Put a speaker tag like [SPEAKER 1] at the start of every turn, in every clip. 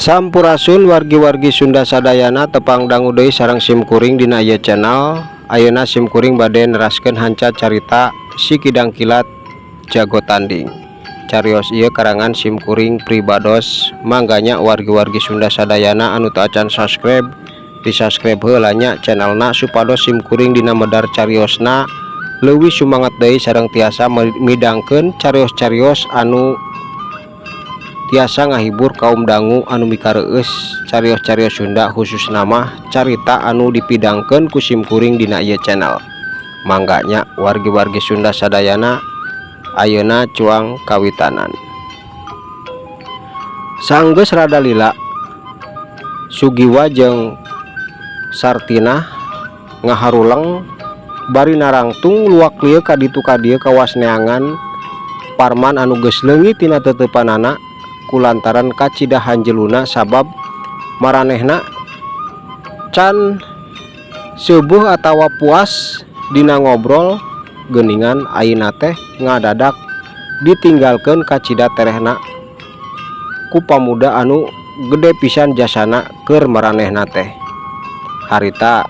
[SPEAKER 1] Sampurasun wargi-wargi Sunda sadayana tepang dangu deui sareng simkuring dina ieu channel. Ayeuna simkuring bade neraskeun hanca carita Si Kidang Kilat Jago Tanding. Carios ieu karangan simkuring pribados. Mangga nya wargi-wargi Sunda sadayana anu teu acan subscribe, di subscribe heula nya channelna, supados simkuring dina medar cariosna leuwih sumangat deui sareng tiasa midangkeun carios-carios anu tiasa ngahibur kaum dangu anu mikareueus carios-carios Sunda, khususna mah carita anu dipidangkeun ku simkuring dina ieu channel. Mangga nya wargi-wargi Sunda sadayana, ayeuna cuang kawitanan. Sanggeus rada lila Sugiwa jeung Sartinah ngaharuleng bari narangtung luak lieu ka ditu ka dieu kawas neangan Parman anu geus leungit tina teuteupanana kulantaran kacida hanjeluna, sabab maranehna can seubuh atawa puas dina ngobrol geuningan ayeuna teh ngadadak ditinggalkeun kacida terehna ku pamuda anu gede pisan jasana keur maranehna teh. Harita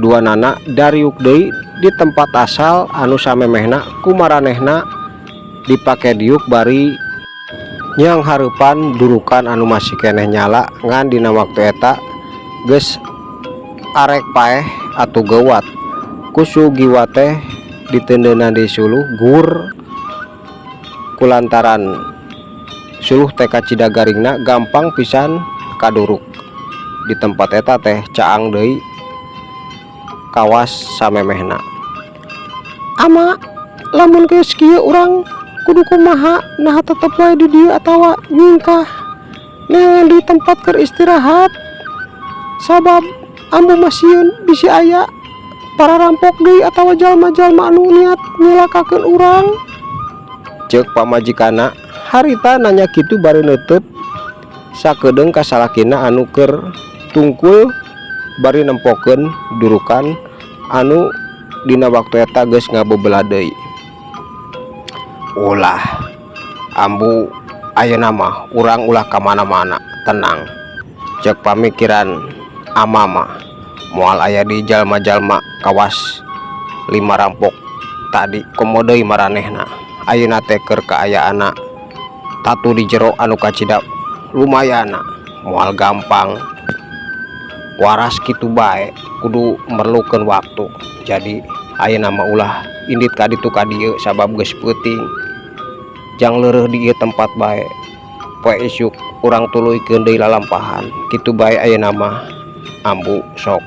[SPEAKER 1] duanana dariuk deui di tempat asal anu samemehna ku maranehna dipake diuk bari nyanghareupan durukan anu masih keneh nyala, ngan dina waktu eta geus arek paeh atuh geuwat ku Sugiwa teh diteundeunan deui suluh gur, kulantaran suluh teh kacida garingna, gampang pisan kaduruk di tempat eta teh caang deui kawas samemehna. Ama, lamun geus kieu urang kudu kumaha? Naha tetep wae di dieu atawa nyingkah neangan di tempat keur istirahat? Sabab ambu mah sieun bisi aya para rampok deui atawa jalma-jalma anu niat nyilakakeun urang, ceuk pamajikanna harita nanya kitu bari neuteut sakedeung ka salakina anu keur tungkul bari nempokeun durukan anu dina waktu eta geus ngabebelah deui. Ulah, ambu, ayeuna mah urang ulah ka mana-mana, tenang. Ceuk pamikiran ama mah moal aya di jalma-jalma kawas lima rampok tadi, komo deui maranehna ayeuna teh keur kaayaanna tatu di jero anu kacida lumayanna, moal gampang waras kitu bae, kudu merlukeun waktu. Jadi ayeuna mah ulah indit ka ditu ka dieu, sabab geus peuting jang leureuh di ieu tempat bae. Poe isuk urang tuluykeun deui lalampahan kitu bae. Ayeuna mah ambu sok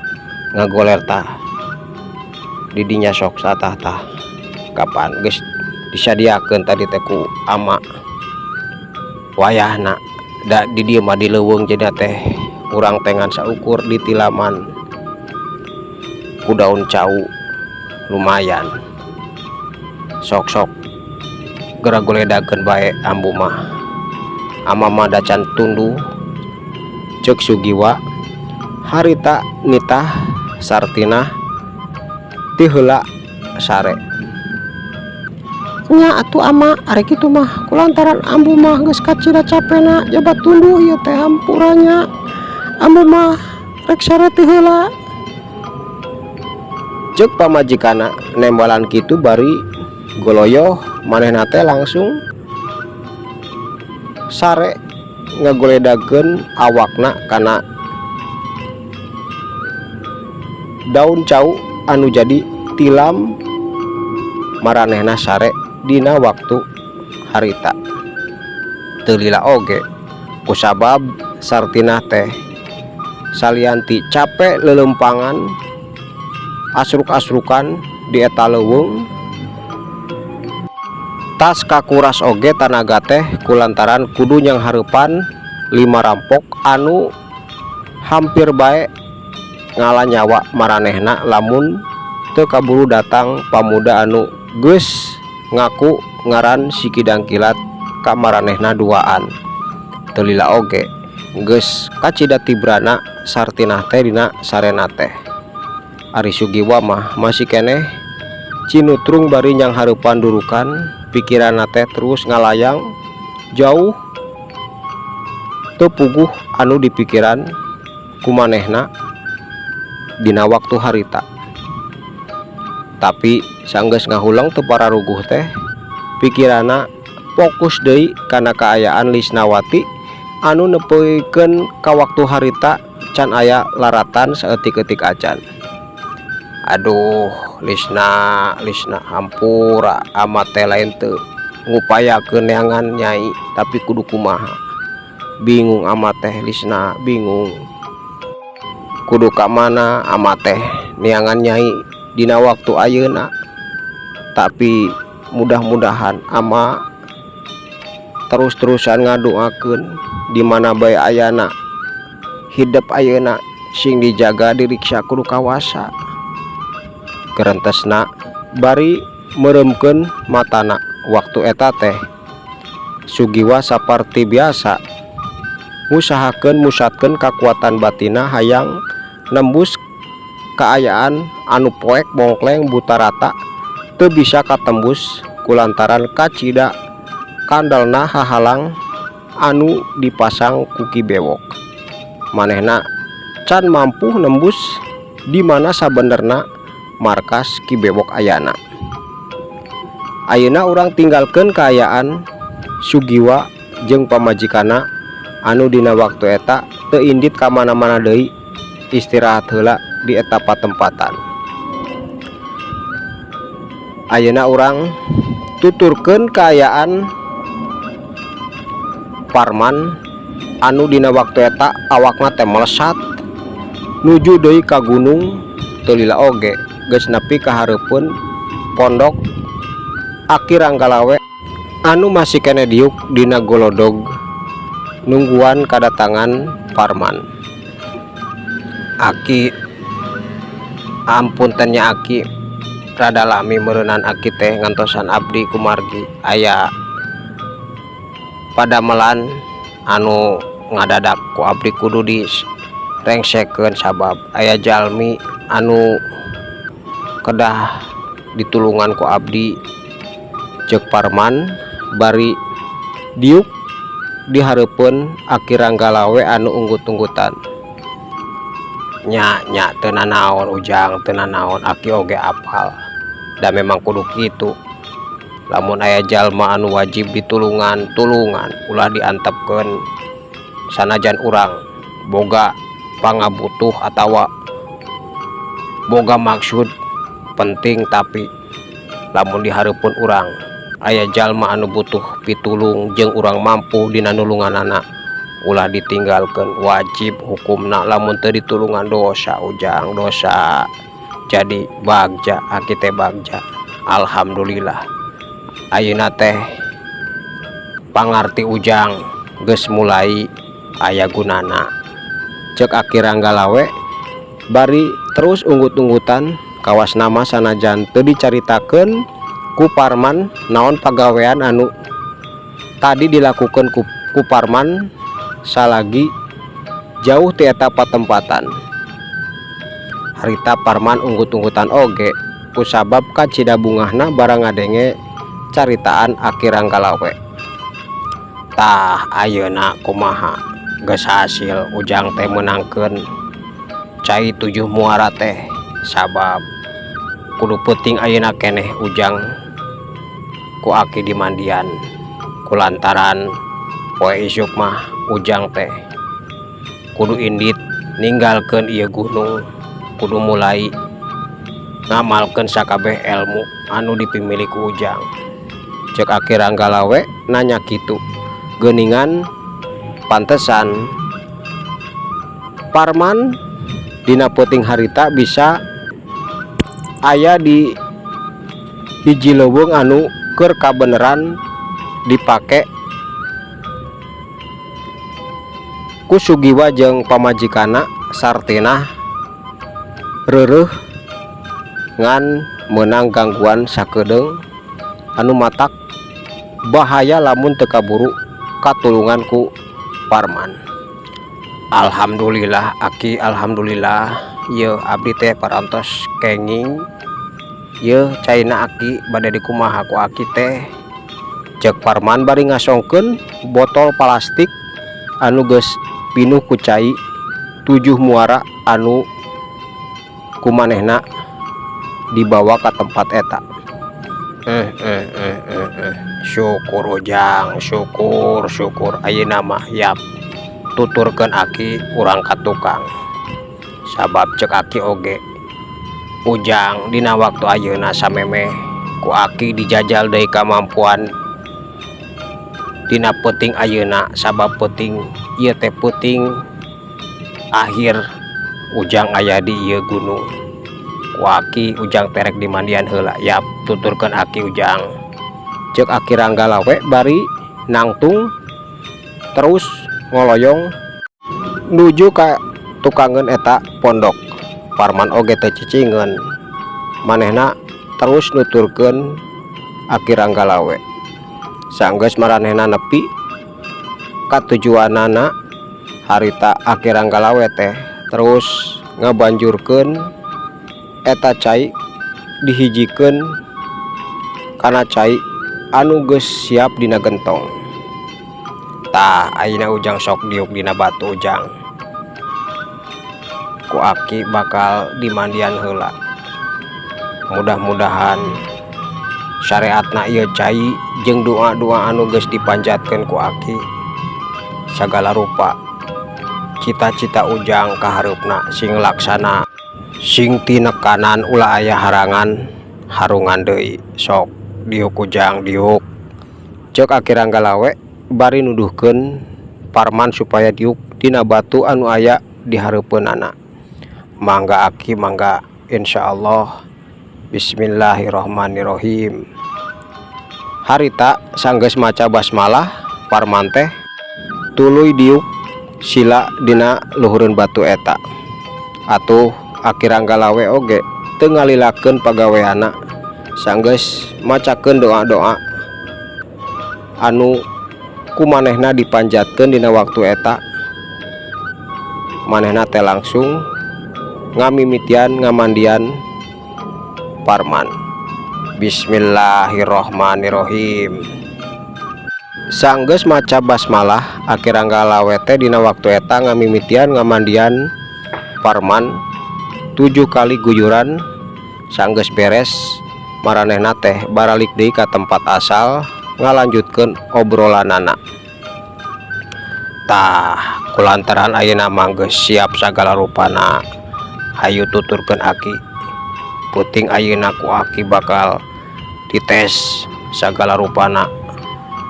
[SPEAKER 1] ngagoler tah di dinya, sok satah tah kapan geus disadiakeun tadi teh ku ama wayahna. Da di dieu mah di leuweung, jadina teh urang teh ngan saukur ditilaman ku daun cau, lumayan. Sok, sok geura goledageun bae, ambu mah, ama mah da can tunduh, ceuk Sugiwa harita nitah Sartinah ti heula sare. Nya atuh, ama, ari kitu mah kulantaran ambu mah geus kacida capena jaba tunduh ieu teh, hampura nya, ambu mah rek sare ti heula, ceuk pamajikanna nembalan kitu bari goloyoh manehna teh langsung sare ngagoledageun awakna kana daun cau anu jadi tilam maranehna sare dina waktu harita. Teu lila oge, kusabab Sartinah teh salianti cape leuleumpangan asruk-asrukan di eta leuweung, tas kakuras oge tanaga teh kulantaran kudu nyanghareupan lima rampok anu hampir bae ngala nyawa maranehna lamun teu kaburu datang pamuda anu geus ngaku ngaran Si Kidang Kilat ka maranehna duaan. Teu lila oge geus kacida tibrana Sartinah teh dina sarena teh. Ari Sugiwa mah masih keneh cinutrung bari nyanghareupan durukan, pikiranna teh terus ngalayang jauh. Teu puguh anu dipikiran ku manehna dina waktu harita. Tapi sanggeus ngahuleng teu pararuguh teh, pikiranna fokus deui kana kaayaan Lisnawati anu nepikeun ka waktu harita can aya laratan saeutik-eutik acan. Aduh, Lisna, Lisna, hampura, ama teh lain teu ngupayakeun neangan Nyai, tapi kudu kumaha? Bingung ama teh, Lisna, bingung. Kudu ka mana ama teh neangan Nyai dina waktu ayeuna? Tapi mudah-mudahan ama terus-terusan ngadoakeun, di mana bae ayana hidep ayeuna sing dijaga, diriksa ku Nu Kawasa, gerentesna bari meureumkeun matana. Waktu eta teh Sugiwa saparti biasa ngusahakeun musatkeun kakuatan batinna hayang nembus kaayaan anu poek mongkleng buta rata teu bisa katembus kulantaran kacida kandelna hahalang anu dipasang ku Ki Bewok. Manehna can mampu nembus di mana sabenerna markas Ki Bewok ayana. Ayeuna urang tinggalkeun kaayaan Sugiwa jeung pamajikanna anu dina waktu eta teu indit ka mana-mana deui, istirahat heula di eta patempatan. Ayeuna urang tuturkeun kaayaan Parman anu dina waktu eta awakna teh melesat nuju deui ka gunung. Teu lila oge geus nepi ka hareupeun pondok Aki Ranggalawe anu masih keneh diuk dina golodog nungguan kadatangan Parman. "Aki, ampunten nya, Aki, rada lami meureunan Aki teh ngantosan abdi kumargi aya padamelan anu ngadadak ku abdi kudu direngsekeun, sabab aya jalmi anu kedah ditulungan ku abdi," ceuk Parman bari diuk di hareupeun Aki Ranggalawe anu unggut-unggutan. "Nya, nya, teu nanaon, Ujang, teu nanaon. Aki oge apal da memang kudu kitu. Lamun aya jalma anu wajib ditulungan, tulungan, ulah diantepkeun sanajan urang boga pangabutuh atawa boga maksud penting. Tapi lamun di hareupeun urang aya jalma anu butuh pitulung jeung urang mampu dina nulunganana, ulah ditinggalkeun. Wajib hukumna lamun teu ditulungan, dosa, Ujang, dosa. Jadi bagja Aki teh, bagja. Alhamdulillah ayeuna teh pangarti Ujang geus mulai aya gunana," ceuk Aki Ranggalawe bari terus unggut-unggutan. Kawasna mah sanajan teu dicaritakeun ku Parman naon pagawean anu tadi dilakukeun ku Parman salagi jauh ti eta patempatan, harita Parman unggut-unggutan oge kusabab kacida bungahna barang ngadenge caritaan Aki Ranggalawe. "Tah, ayeuna kumaha, geus hasil Ujang teh meunangkeun cai tujuh muara teh? Sabab kudu peuting ayeuna keneh Ujang ku Aki dimandian, kulantaran poe isuk mah Ujang teh kudu indit ninggalkeun ieu gunung, kudu mulai ngamalkeun sakabeh elmu anu dipimilik ku Ujang," ceuk Aki Ranggalawe nanya kitu. Geuningan pantesan Parman dina peuting harita bisa aya di hiji leuweung anu keur kabeneran dipake ku Sugiwa jeung pamajikanna Sartinah reureuh ngan meunang gangguan sakedeung anu matak bahaya lamun teu kaburu katulungan ku Parman. "Alhamdulillah, Aki, alhamdulillah. Yeuh, abdi teh parantos kenging. Yeuh caina Aki, bade dikumaha ku Aki teh?" ceuk Parman bari ngasongkeun botol plastik. Anu geus pinuh ku cai tujuh muara anu ku manehna dibawa ka tempat eta. Eh eh eh eh eh, syukur, Ujang, syukur, syukur. Ayeuna mah yap, tuturkeun aki urang ka tukang, sabab cek aki oge Ujang dina waktu ayeuna samemeh ku aki dijajal deui kamampuan dina peuting ayeuna, sabab peuting ieu teh peuting akhir Ujang aya di ieu gunung. Ku aki Ujang terek dimandian heula. Yap, tuturkeun aki, Ujang, cek aki Ranggalawe bari nangtung terus ngoloyong nuju ka tukangeun eta pondok. Parman oge teu cicingeun, manehna terus nuturkeun aki Ranggalawe. Sanggeus maranehna nepi ka tujuanana harita, aki Ranggalawe teh terus ngabanjurkeun eta cai, dihijikeun kana cai anu geus siap dina gentong. Tah, ayeuna Ujang sok diuk dina batu, Ujang. Ku aki bakal dimandian heula. Mudah-mudahan syariatna ieu cai jeung doa-doa anu geus dipanjatkeun ku aki, sagala rupa cita-cita Ujang kahareupna sing laksana, sing tinekanan, ulah aya harangan harungan deui. Sok diuk, Ujang, diuk, cek aki Ranggalawe bari nuduhkeun Parman supaya diuk dina batu anu aya di hareupeunana. Mangga, aki, mangga. Insyaallah, bismillahirrahmanirrahim. Harita sanggeus maca basmalah, Parman teh tuluy diuk sila dina luhureun batu eta. Atuh aki Ranggalawe oge teu ngalilakeun pagaweanna. Sanggeus macakeun doa-doa anu ku manehna dipanjatkeun dina waktu eta, manehna teh langsung ngamimitian ngamandian Parman. Bismillahirrahmanirrahim. Sanggeus maca basmalah, aki Ranggalawe teh dina waktu eta ngamimitian ngamandian Parman tujuh kali guyuran. Sanggeus beres, maranehna teh baralik deui ka tempat asal ngalanjutkeun obrolanana. Tah, kulantaran ayeuna mah geus siap sagala rupana, hayu tuturkeun aki, peuting ayeuna ku aki bakal dites sagala rupana.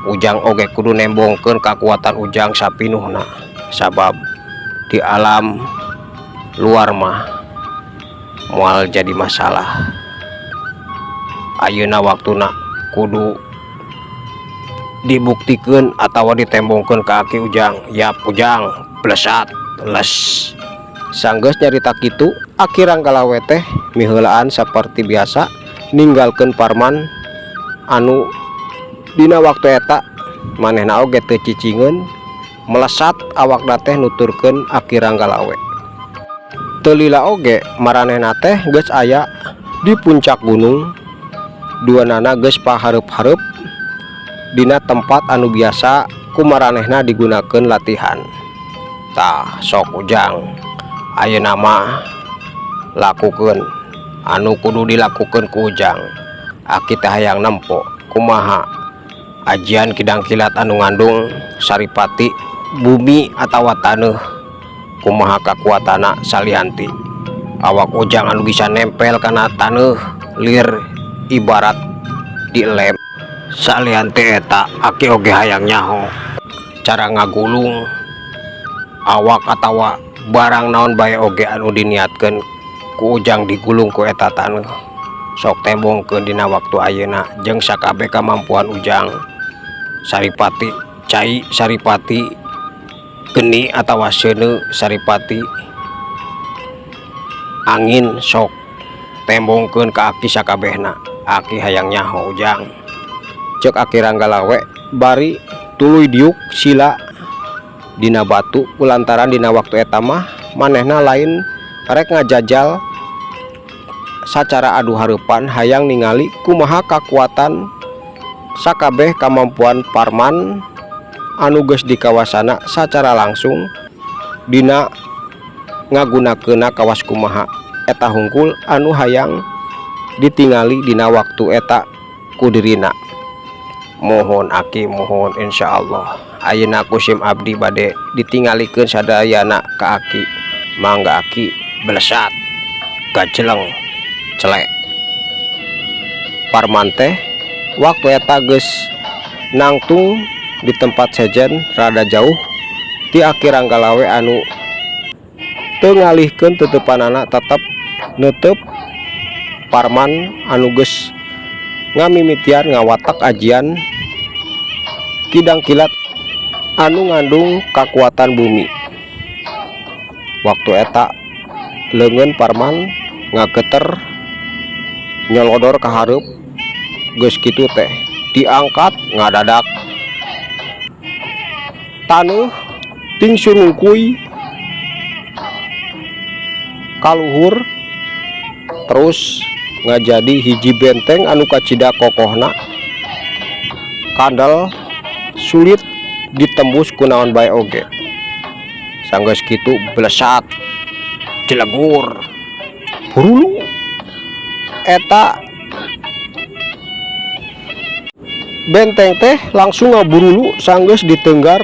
[SPEAKER 1] Ujang oge kudu nembongkeun kakuatan Ujang sapinuhna, sabab di alam luar mah moal jadi masalah. Ayeuna waktuna kudu dibuktikeun atawa ditembongkeun ka aki, Ujang. Yap, Ujang, blesat les. Sanggeus nyarita kitu, aki Ranggalawe teh miheulaan saperti biasa ninggalkeun Parman anu dina waktu eta manehna oge teu cicingeun, melesat awakna teh nuturkeun aki Ranggalawe. Teu lila oge maranehna teh geus aya di puncak gunung, duanana geus pahareup-hareup dina tempat anu biasa ku maranehna digunakeun latihan. Tah, sok Ujang, ayeuna mah lakukeun anu kudu dilakukeun ku Ujang. Aki teh hayang nempo kumaha ajian kidang kilat anu ngandung saripati bumi atawa taneuh, kumaha kakuatanna salianti awak Ujang anu bisa nempel kana taneuh lir ibarat dilem. Salianti eta, aki oge hayang nyaho cara ngagulung awak atawa barang naon bae oge anu diniatkeun ku Ujang digulung ku eta taneuh. Sok tembongkeun dina waktu ayeuna jeung sakabeh kamampuan Ujang, saripati cai, saripati geni atawa seuneu, saripati angin. Sok tembongkeun ka aki sakabehna, aki hayang nyaho, Ujang, cek aki Ranggalawe bari tuluy diuk sila dina batu, kulantaran dina waktu eta mah manehna lain rek ngajajal sacara adu hareupan, hayang ningali kumaha kakuatan sakabeh kamampuan Parman. anu geus dikawasana sacara langsung dina ngagunakeunna kawas kumaha eta hungkul anu hayang ditingali dina waktu eta ku dirina. Mohon Aki, mohon, insyaallah ayeuna ku sim abdi bade ditingalikeun sadayana ka Aki. Mangga Aki. Belesat, gajeleng, celek. Parman teh waktu eta geus nangtung di tempat sejen rada jauh ti Aki Ranggalawe anu teu ngalihkeun teuteupanana, tetep neuteup Parman anu geus ngamimitian ngawatek ajian kidang kilat anu ngandung kakuatan bumi. Waktu eta leungeun Parman ngageter, nyolodor ka hareup. Geus kitu teh diangkat, ngadadak taneuh ting surungkuy kaluhur, terus ngajadi hiji benteng anu kacida kokohna, kandel, sulit ditembus kunaon bae oge. Sanggeus kitu blesat, jelegur, burulu. Eta benteng teh langsung ngaburulu sanggeus ditenggar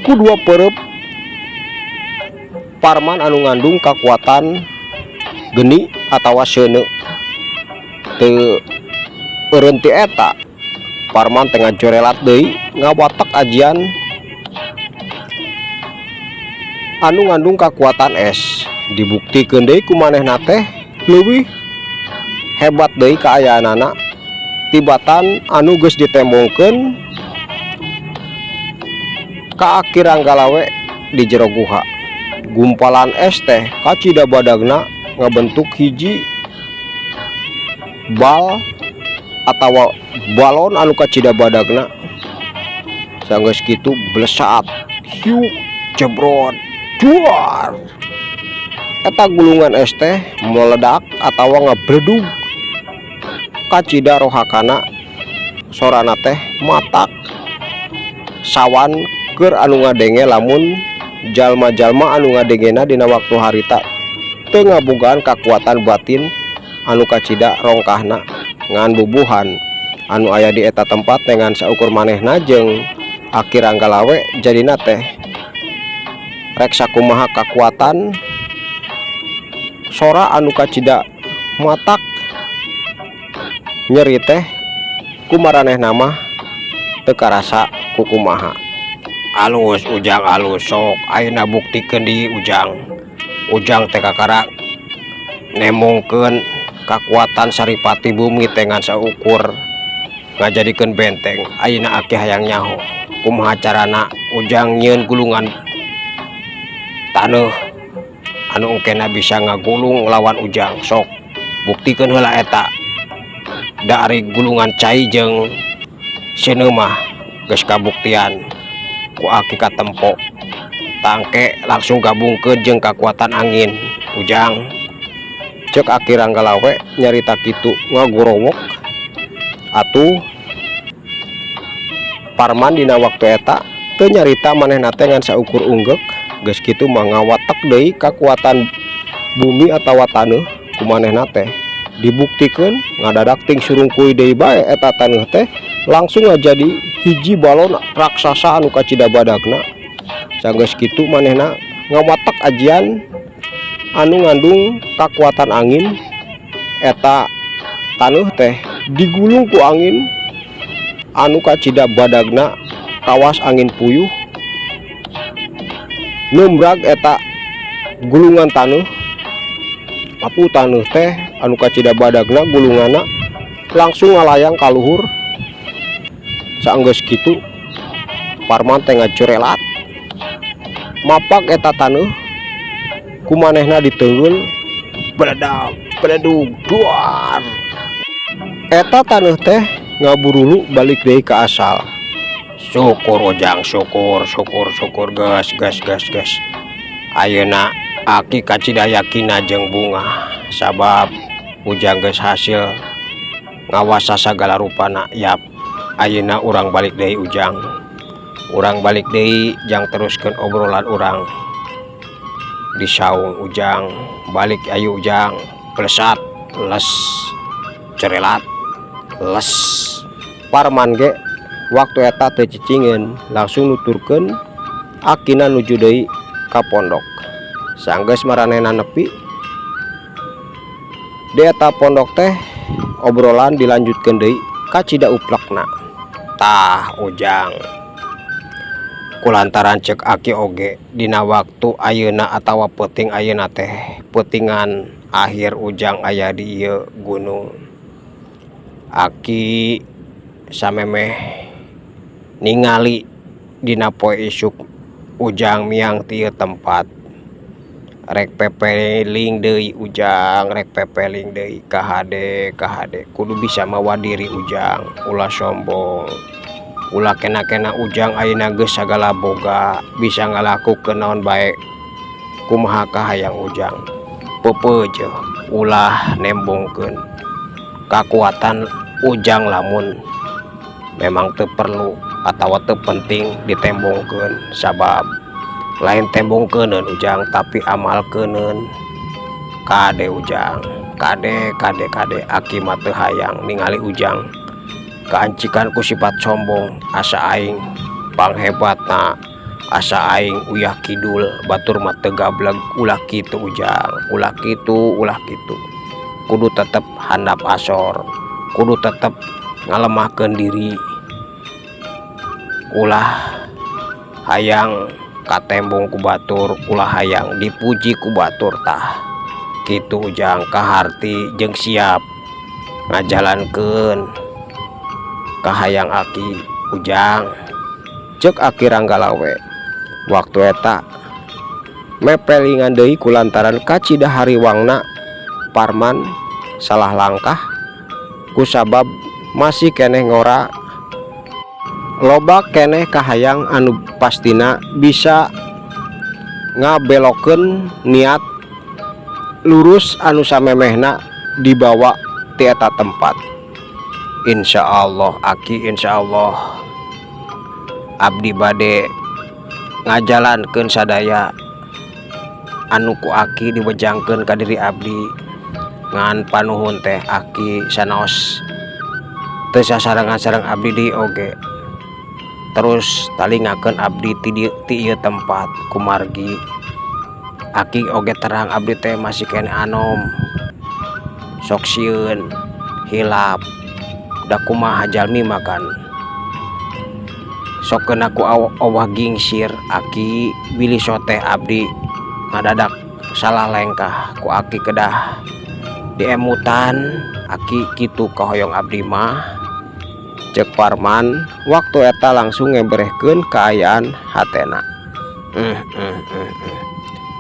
[SPEAKER 1] ku dua perep Parman anu ngandung kakuatan geni atawa seuneu. Teu eureun ti eta, Parman teh ngajorelat deui ngawatek ajian anu ngandung kakuatan es. Dibuktikeun deui ku manehna teh leuwih hebat deui kaayaanana tibatan anu geus ditembongkeun ka Aki Ranggalawe di jero guha. Gumpalan es teh kacida badagna ngabentuk hiji bal atawa balon anu kacida badagna. Sanggeus kitu blesat, hiuk, jebrot, duar. Eta gulungan es teh meledak atawa ngabledug, kacida rohakana. Sorana teh matak sawan keur anu ngadenge, lamun jalma-jalma anu ngadengena dina waktu harita teu ngabogaan kakuatan batin anu kacida rongkahna. Ngan bubuhan anu aya di eta tempat dengan saukur manehna jeung Aki Ranggalawe, jadina teh rek sakumaha kakuatan sora anu kacida matak nyeri teh ku maranehna mah teu karasa kukumaha. Alus, Ujang, alus. Sok ayeuna buktikeun deui, Ujang. Ujang teh kakara nembongkeun kakuatan saripati bumi teh ngan saukur ngajadikeun benteng. Ayeuna Aki hayang nyaho kumaha carana Ujang nyieun gulungan taneuh anu engkena bisa ngagulung lawan Ujang. Sok buktikeun heula eta. Da ari gulungan cai jeung seuneu mah geus kabuktian ku Aki katempo. Tangke langsung gabungkeun jeung kakuatan angin, Ujang, cek Aki Ranggalawe nyarita kitu ngagorowok. Atuh Parman dina waktu eta teu nyarita, manehna teh ngan saukur unggeuk. Geus kitu mah ngawatek deui kakuatan bumi atawa taneuh ku manehna teh. Dibuktikeun, ngadadak ting surungkuy deui bae eta taneuh teh langsung ngajadi hiji balon raksasa anu kacida badagna. Sanggeus kitu manehna ngawatek ajian anu ngandung kakuatan angin. Eta taneuh teh digulung ku angin anu kacida badagna, kawas angin puyuh numbrag eta gulungan taneuh. Apu, taneuh teh anu kacida badagna gulunganna langsung ngalayang ka luhur. Saenggeus kitu Parman teh ngajorelat mapak eta taneuh, ku manehna diteungeul, beledak, beledug, duar. Eta taneuh teh ngaburulu balik deui ka asal. Syukur, Ujang, syukur, syukur, syukur. Geus, geus, geus, geus. Ayeuna Aki kacida yakina jeung bungah sabab Ujang geus hasil ngawasa sagala rupana. Yap, ayeuna urang balik deui, Ujang. Urang balik deui jang teruskeun obrolan urang di saung Ujang. Balik ayo Ujang, plesat les cerelat les. Parman ge waktu eta teu cicingeun, langsung nuturkeun akina nuju deui ka pondok. Sanggeus maranehna nepi di eta pondok teh, obrolan dilanjutkeun deui kacida uplekna. Tah Ujang, kulantaran cek aki oge dina waktu ayeuna atawa peuting ayeuna teh peutingan akhir Ujang aya di ieu gunung. Aki samemeh ningali dina poe isuk Ujang miang ti ieu tempat, rek pepeling deui Ujang, rek pepeling deui. Kahade, kahade, kudu bisa mawa diri Ujang, ulah sombong, ulah kena-kena Ujang ayeuna geus sagala boga, bisa ngalakukeun naon bae kumaha kahayang Ujang. Peupeujeuh ulah nembongkeun kakuatan Ujang lamun memang teu perlu atawa teu penting ditembongkeun, sabab lain tembongkeuneun Ujang, tapi amalkeuneun. Kade Ujang, kade, kade, kade, aki mah teu hayang ningali Ujang kaancikan ku sifat sombong, asa aing panghebatna, asa aing uyah kidul, batur mah teu gableg. Ulah kitu Ujang, ulah kitu, ulah kitu. Kudu tetep handap asor, kudu tetep ngalemahkeun diri, ulah hayang katembong ku batur, ulah hayang dipuji ku batur. Tah kitu Ujang, kaharti jeung siap ngajalankeun kahayang aki Ujang, cek Aki Ranggalawe. Waktu eta mepelingan deui kulantaran kacida hariwangna Parman salah langkah kusabab masih keneh ngora, loba keneh kahayang anu pastina bisa ngabelokeun niat lurus anu samemehna dibawa ti eta tempat. Insya Allah Aki, Insya Allah abdi bade ngajalankeun sadaya anu ku Aki diwejangkeun ka diri abdi. Ngan panuhun teh Aki sanaos teu sasarengan sareng abdi deui oge terus talingakeun abdi ti dieu, ti ieu tempat, kumargi Aki oge terang abdi teh masih keneh anom, sok sieun hilap. Da kumaha jalmi mah kan sok keuna ku owah gingsir Aki. Bilih soteh abdi ngadadak salah lengkah, ku Aki kedah diemutan Aki, kitu kahoyong abdi mah, cek Parman waktu eta langsung ngeberehkeun kaayaan hatena.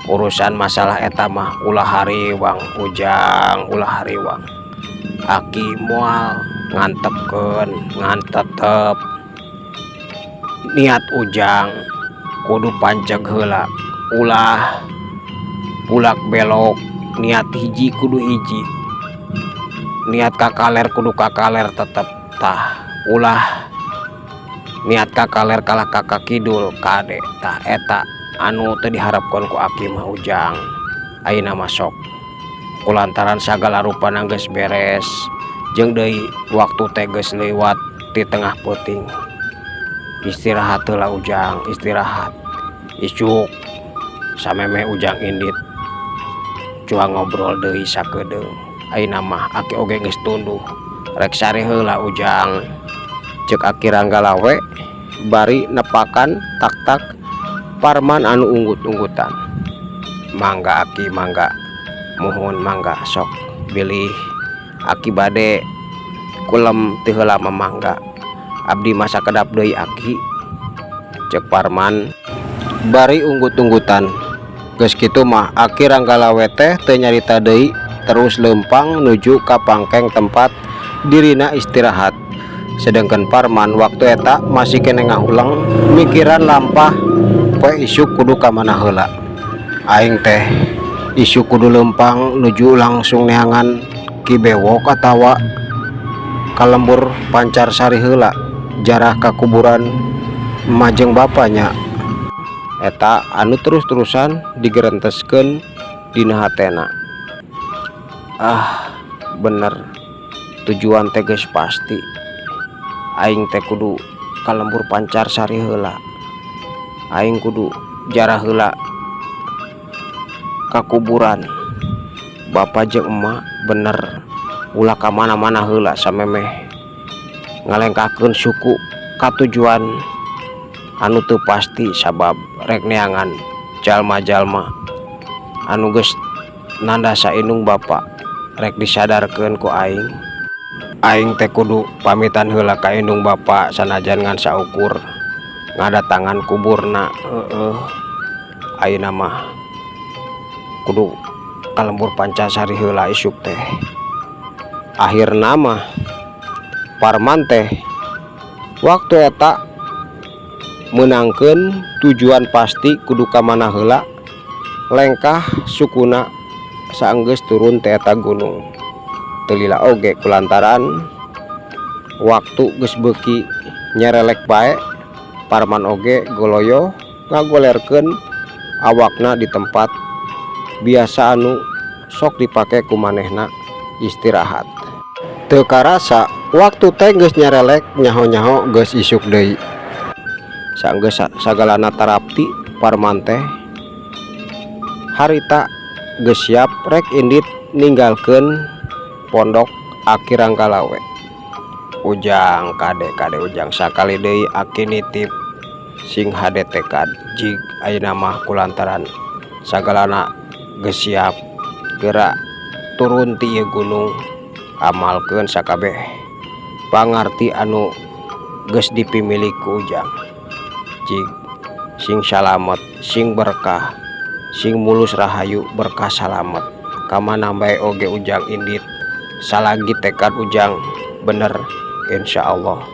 [SPEAKER 1] Urusan masalah eta mah ulah hariwang Ujang, ulah hariwang. Aki moal ngantepkeun, ngan tetep niat Ujang kudu panceg heula, ulah bulak belok. Niat hiji kudu hiji, niat kakaler kudu kakaler tetep. Tah, ulah niat kakaler kalah ka kakidul. Kade tah, eta anu teu diharapkeun ku Aki mah Ujang. Ayeuna mah sok kulantaran sagala rupana geus beres jeung deui waktu teh geus lewat di tengah peuting, istirahat heula Ujang, istirahat. Isuk samemeh Ujang indit cuang ngobrol deui sakedeung. Ayeuna mah Aki oge geus tunduh, rek sare heula Ujang, cek Aki Ranggalawe bari nepakan tak-tak Parman anu unggut-unggutan. Mangga Aki, mangga, muhun, mangga sok, bilih Aki bade kulem teu heula mah mangga, abdi mah sakedap deui Aki, cek Parman bari unggut-unggutan. Geus kitu mah Aki Ranggalawe teh teu nyarita deui, terus leumpang nuju ka pangkeng tempat dirina istirahat. Sedangkan Parman waktu eta masih keneh ngahuleng mikiran lampah poe isuk kudu ka mana heula. Aing teh isuk kudu leumpang nuju langsung neangan Ki Bewok atawa ka lembur Pancarsari heula, jarah ka kuburan Emak jeung bapaknya eta anu terus-terusan digerenteskeun dina hatena. Ah, bener, tujuan teh geus pasti, aing teh kudu ka Lembur Pancarsari heula, aing kudu jarah heula ka kuburan bapak jeung emak. Bener, ulah ka mana-mana heula samemeh ngalengkahkeun suku ka tujuan anu teu pasti, sabab rek neangan jalma-jalma anu geus nandasa indung bapa rek disadarkeun ku aing. Aing teh kudu pamitan heula ka indung bapa, sanajan ngan saukur ngadatangan kuburna. Heeh, ayeuna mah kudu ka Lembur Pancasari heula isuk teh. Akhirna mah Parman teh waktu eta meunangkeun tujuan pasti kudu ka mana heula lengkah sukuna. Saenggeus turun ti eta gunung, teu lila oge kulantaran waktu geus beuki nyerelek bae, Parman oge goloyo ngagolerkeun awakna di tempat biasa anu sok dipake ku manehna istirahat. Teu karasa waktu teh geus nyerelek, nyaho-nyaho geus isuk deui. Saenggeus sagalana tarapti, Parman teh harita geus siap rek indit ninggalkeun pondok Aki Ranggalawe. "Ujang, kade, kade Ujang, sakali deui Aki nitip, sing hade tekad jig. Ayeuna mah kulantaran sagalana geus siap, geura turun ti ieu gunung, amalkeun sakabeh pangarti anu geus dipimilik ku Ujang. Jig, sing salamet, sing berkah, sing mulus rahayu, berkah salamet. Ka mana bae oge Ujang indit, salagi tekad Ujang bener, insyaallah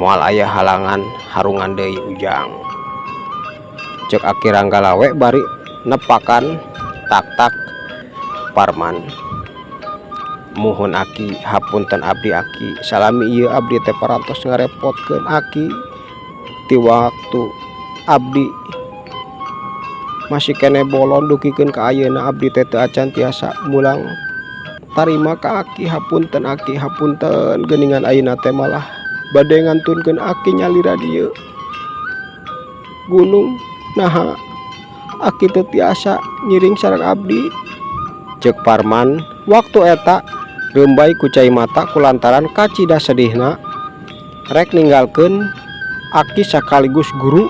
[SPEAKER 1] moal aya halangan harungan deui, Ujang," ceuk Aki Ranggalawe bari nepakan tak-tak Parman. "Muhun Aki, hapunten abdi Aki, salami ieu abdi teh parantos ngarepotkeun Aki. Ti waktu abdi masih keneh bolon dugikeun ka ayeuna, abdi teh teu acan tiasa mulang tarima ka Aki. Hapunten Aki, hapunten. Geuningan ayeuna teh malah bade ngantunkeun Aki nyalira di ieu gunung. Naha Aki teu tiasa ngiring sareng abdi?" ceuk Parman waktu eta reumbay ku cai mata kulantaran kacida sedihna rek ninggalkeun aki sakaligus guru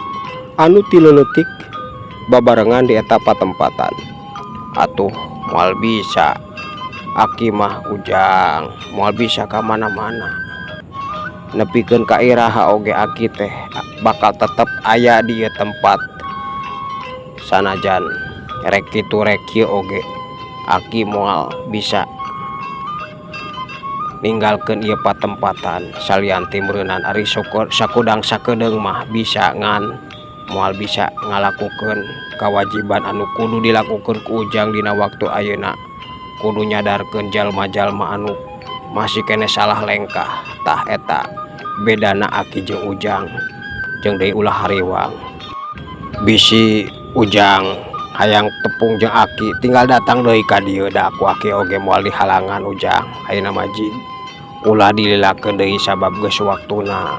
[SPEAKER 1] anu ti leuleutik babarengan di eta patempatan. "Atuh moal bisa Aki mah, Ujang, moal bisa ka mana-mana. Nepikeun ka iraha oge Aki teh bakal tetep aya di ieu tempat. Sanajan rek kitu rek kieu oge Aki moal bisa ninggalkeun ieu patempatan. Salian ti meureunan ari sakudang sakedeung mah bisa, ngan moal bisa ngalakukeun kawajiban anu kudu dilakukeun ku Ujang dina waktu ayeuna, kudu nyadarkeun jalma-jalma anu masih keneh salah lengkah. Tah, eta bedana Aki jeung Ujang. Jeung deui ulah hariwang, bisi Ujang hayang tepung jeung Aki, tinggal datang deui ka dieu, da ku Aki oge moal dihalangan. Ujang, ayeuna mah jig ulah dililakeun deui sabab geus waktuna.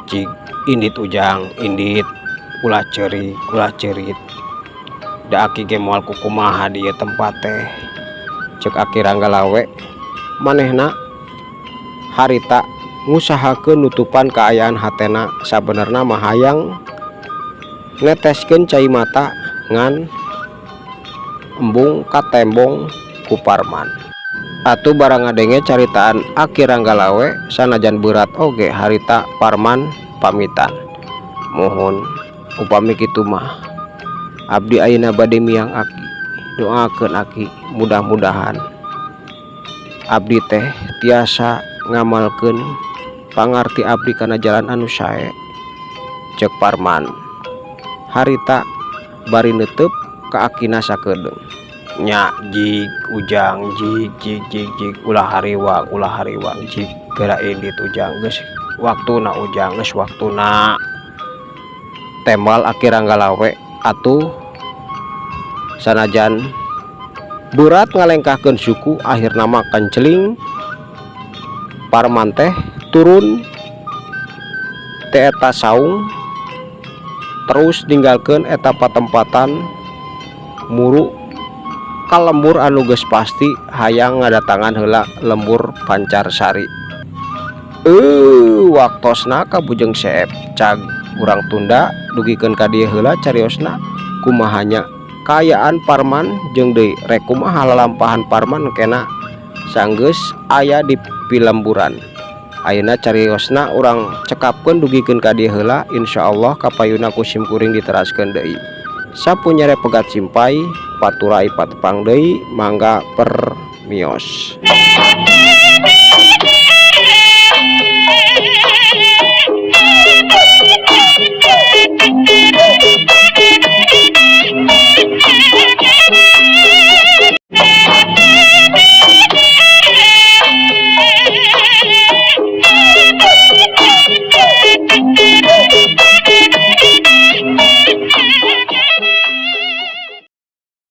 [SPEAKER 1] Jig indit, Ujang, indit, ulah ceurik, ulah ceurit, da Aki ge moal kukumaha di ieu tempat teh," ceuk Aki Ranggalawe. Manehna harita ngusahakeun nutupan kaayaan hatena, sabenerna mah hayang neteskeun cai mata ngan embung katembong ku Parman. Atuh barang ngadenge caritaan Aki Ranggalawe, sanajan berat oge harita Parman pamitan. "Muhun, upami kitu mah abdi ayeuna bade miang, Aki. Doakeun Aki, mudah-mudahan abdi teh tiasa ngamalkeun pangarti abdi kana jalan anu sae," ceuk Parman harita bari neuteup ka akina sakedeung. "Nya jig, Ujang, jig, jig, jig, jig, ulah hariwang, ulah hariwang, jig, geura indit, Ujang, geus waktuna, Ujang, geus waktuna." Tembal Aki Ranggalawe atuh. Sanajan berat ngalengkahkeun suku, akhirna mah kenceling Parman teh turun ti eta saung, terus ninggalkeun eta patempatan muru ka lembur anu geus pasti hayang ngadatangan heula, Lembur Pancarsari. Waktosna ka Bujeng Seep, cag urang tunda dugikeun ka dieu heula cariosna. Kumaha nya kaayaan Parman jeung deui rek kumaha lalampahan Parman kena sanggeus aya di pilemburan ayeuna? Cariosna urang cekapkeun dugikeun ka dieu heula. Insyaallah kapayuna ku sim kuring diteraskeun deui. Sapunyere pegat simpay paturai patepang deui. Mangga permios.